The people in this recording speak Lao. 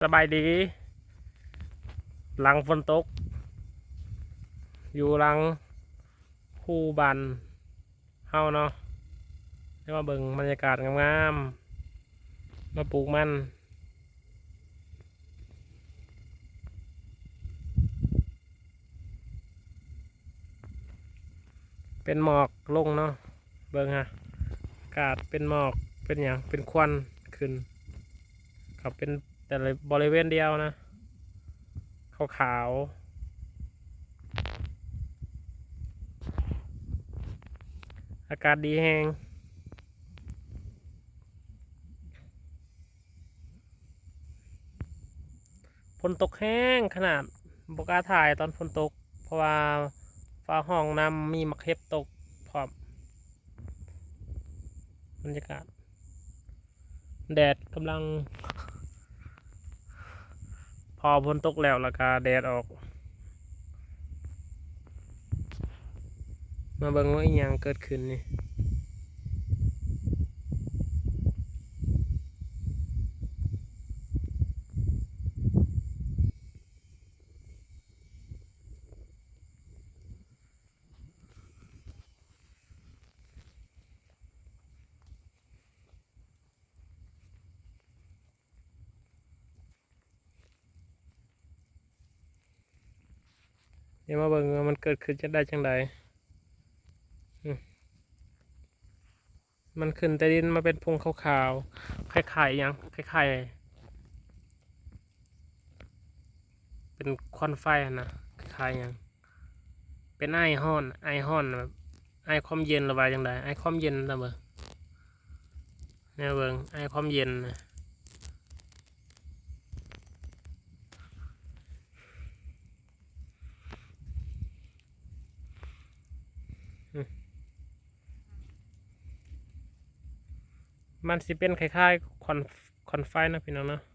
ສະບາຍດີ ຫຼັງຝົນຕົກ ຢູ່ຫຼັງພູບ້ານເຮົາເນາະ ໄດ້ມາເບິ່ງບັນຍາກາດງາມໆ ມາປູກມັນ. ເປັນໝອກລົງເນາະ ເບິ່ງຮະ ອາກາດເປັນໝອກ ເປັນຫຍັງ ເປັນຄວັນຂຶ້ນ ກໍເປັນແຕ່ລະບໍລິເວນດຽວນະ ຂາວໆ ອາກາດດີແຮງ. ຝົນຕົກແຮງຂະໜາດ ບໍ່ກ້າຖ່າຍຕອນຝົນຕົກ ເພາະວ່າຟ້າຮ້ອງນຳ ມີໝາກເຫັບຕົກພ້ອມ. ບັນຍາກາດ ແດດກຳລັງ ພໍຝົນຕົກແລ້ວ ແລ້ວກະແດດອອກ. ມາເບິ່ງວ່າອີ່ຫຍັງເກີດຂຶ້ນນີ້. ດຽວມາເບິ່ງວ່າມັນເກີດຂຶ້ນຈະໄດ້ຈັ່ງໃດ. ອືມ ມັນຂຶ້ນແຕ່ດິນມາເປັນພຸ່ງຂາວໆ ຄ້າຍໆຫຍັງ ຄ້າຍໆ ເປັນຄວັນໄຟຫັ້ນນະ ຄ້າຍໆຫຍັງ ເປັນໄອຮ້ອນ ໄອຮ້ອນແບບ ໄອຄວາມເຢັນ ຫຼືວ່າຈັ່ງໃດ ໄອຄວາມເຢັນນະເບິ່ງ ແນວເບິ່ງ ໄອຄວາມເຢັນນະ. ມັນຊິເປັນຄ້າຍໆ ຄວັນ ຄວັນໄຟເນາະ ພີ່ນ້ອງເນາະ.